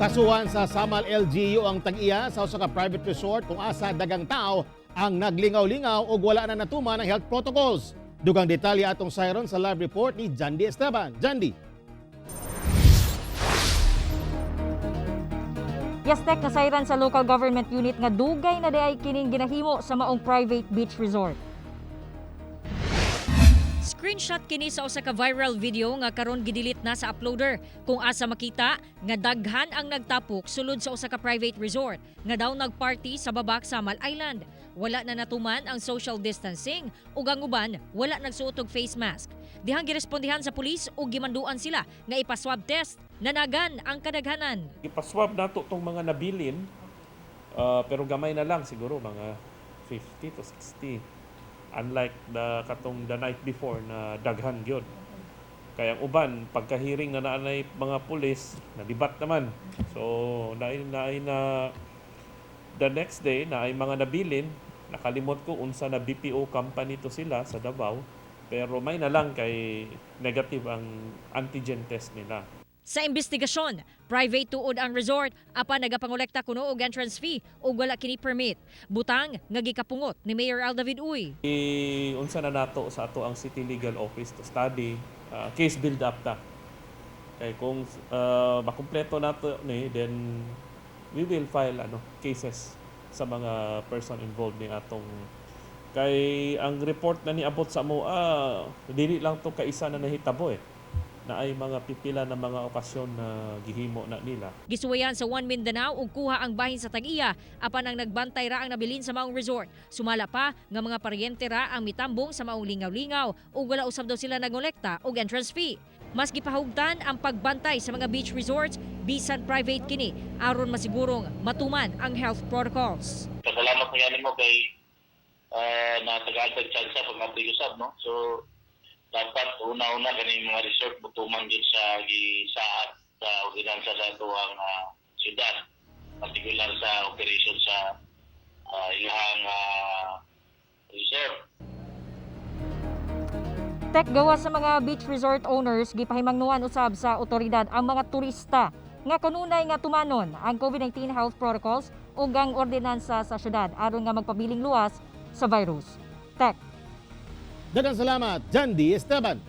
Kasuhan sa Samal LGU ang tag-iya sa usa ka private resort kung asa dagang tao ang naglingaw-lingaw ug wala na natuman ang health protocols. Dugang detalye atong sayron sa live report ni Jandy Esteban. Jandy. Yastek, nasayran sa local government unit nga dugay na diay kining ginahimo sa maong private beach resort. Screenshot kini sa usa ka viral video nga karon gidelete na sa uploader kung asa makita nga daghan ang nagtapok sulod sa usa ka private resort nga daw nagparty sa Babak, Samal Island. Wala na natuman ang social distancing ug ang uban wala nagsuot og face mask. Dihang girespondihan sa pulis ug gimanduan sila nga ipa-swab test. Nanagan ang kadaghanan. Ipaswab nato tong mga nabilin, pero gamay na lang, siguro mga 50 to 60. Unlike the katong the night before na daghan gyud. Kaya ang uban, pagka-hearing na naanay mga pulis, nadibat naman. So, naay naay na the next day na ay mga nabilin, nakalimot ko unsa na BPO company to sila sa Davao, pero may na lang kay negative ang antigen test nila. Sa investigasyon, private tuod ang resort apan nagapangolekta kuno og entrance fee ug wala kini permit. Butang nga gikapungot ni Mayor Al David Uy. I unsa na nato sa ato ang City Legal Office to study, case build up ta. Kay kung makumpleto nato ni, then we will file ano cases sa mga person involved ni atong, kay ang report na niabot sa amo, dili lang to kaisa na nahitabo eh, na ay mga pipila na mga okasyon na gihimo na nila. Gisuwayan sa One Mindanao ug kuha ang bahin sa tag-iya apan ang nagbantay ra ang nabilin sa maong resort. Sumala pa nga mga paryente ra ang mitambong sa maong lingaw-lingaw ug wala usab daw sila nangolekta og entrance fee. Mas gipahugtan ang pagbantay sa mga beach resorts bisan private kini aron masigurong matuman ang health protocols. Pasalamat mo yan mo kay natagaan pag chance pag matuloy usab, no? So dapat una-una kani mga resort mutuman gyud sa gisaad sa ordinansa sa atoang syudad, partikular sa operation sa iyang resort. Tek, gawa sa mga beach resort owners, gipahimangnuan usab sa otoridad ang mga turista nga kanunay nga tumanon ang COVID-19 health protocols ug ang ordinansa sa syudad aron nga magpabiling luwas sa virus. Tek. Daghang salamat, Jandy Esteban.